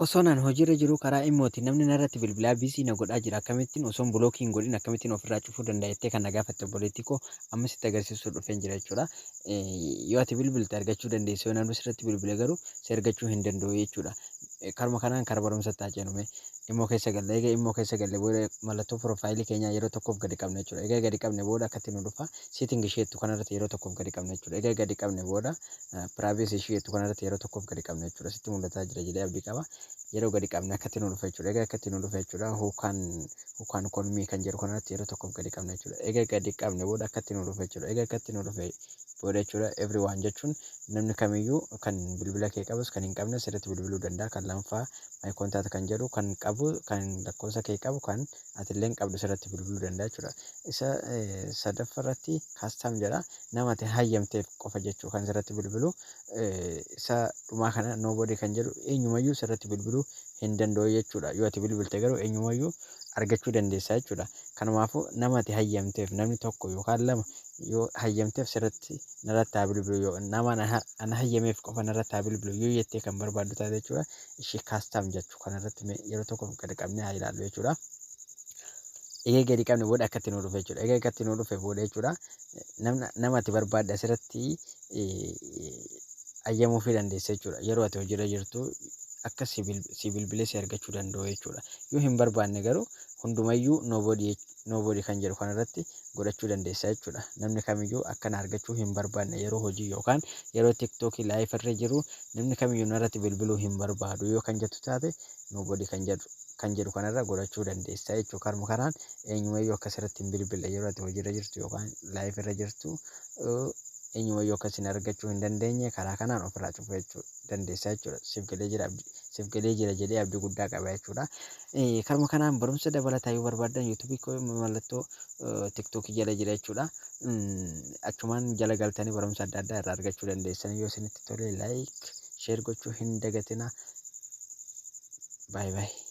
Osoo naan hojiirra jiru karaa imootiin namni narratti bilbilaa busy na godhaa jira. Akkamittiin osoon block hin godhin akkamittiin ofirraa cufuu danda'a jettee kan na gaafatte obboleettii koo, amma sitti agarsiisuu dhufeen jira jechuudha. Yoo ati bilbilte argachuu dandeessa, yoo namni sirratti bilbile garuu si argachuu hin danda'u jechuudha. Karuma kanaan kara barumsatti haa ceenu. Imo keessa galle. Egaa imo keessa galle booda mallattoo profile keenyaa yeroo tokkoof gadi qabna jechuudha. Egaa gadi qabne booda akkatti nu dhufa. Setting isheettu kanarratti yeroo tokkoof gadi qabna jechuudha. Egaa gadi qabne booda privacy isheettu kanarratti yeroo tokkoof gadi qabna jechuudha. Sitti mul'ataa jira jedhee abdii qaba. Yeroo gadi qabne akkatti nu dhufa jechuudha. Egaa akkatti nu dhufa jechuudha. Who can call me kan jedhu kanarratti yeroo tokkoof gadi qabna jechuudha. Egaa gadi qabne booda akkatti nu dhufa jechuudha. Egaa akkatti nu dhufe booda jechuudha. Everyone jechuun namni kamiyyuu kan bilbila kee qabus kan hin qabnes sirriitti bilbiluu danda'a. Kan lammaffaa my contact kan jedhu, kan qabu, kan lakkoofsa kee qabu, kan atillee hin qabdu sirriitti bilbiluu danda'a jechuudha. Isa sadaffaa irratti custom jedha. Nama ati hayyamteef qofa jechuu kan sirriitti bilbilu. Isa dhumaa kana nobody kan jedhu eenyumayyuu sirriitti bilbiluu hin danda'u jechuudha. Yoo ati bilbilte garuu eenyumayyuu argachuu dandeessa jechuudha. Kanumaafuu nama ati hayyamteef, namni tokko yookaan lama yoo hayyamteef sirriitti narratti haa bilbilu, yoo nama ana hayyameef qofa narratti haa bilbilu yoo jettee kan barbaaddu taate jechuudha. Ishee custom jechuu kanarratti yeroo tokko gadi qabnee haa ilaallu jechuudha. Egaa gadi qabne booda akkatti nu dhufe jechuudha. Egaa akkatti nu dhufe booda jechuudha. Nama ati barbaadde asirratti hayyamuufii dandeessa jechuudha. Yeroo ati hojiirra jirtu akka si bilbilee si argachuu danda'u jechuudha. Yoo hin barbaanne garuu hundumayyuu nobody kan jedhu kanarratti godhachuu dandeessa jechuudha. Namni kamiyyuu akka na argachuu hin barbaanne, yeroo hojii yookaan yeroo TikTok live irra jiru namni kamiyyuu narratti bilbiluu hin barbaadu yoo kan jettu taate, nobody kan jedhu kanarra godhachuu dandeessa jechuudha. Karuma kanaan eenyumayyuu akka asirratti hin bilbille, yeroo ati hojiirra jirtu yookaan live irra jirtu eenyumayyuu akka isin argachuu hin dandeenye karaa kanaan ofirraa cufuu jechuu dandeessa jechuudha. Siif galee jira jedhee abdii guddaa qaba jechuudha. Karuma kanaan barumsa dabalataa yoo barbaaddan YouTube koo mallattoo TikTok jala jira jechuudha. Achumaan jala galtanii barumsa adda addaa irraa argachuu dandeessan. Yoo isinitti tole like, share gochuu hin dagatina. Baay'ee baay'ee.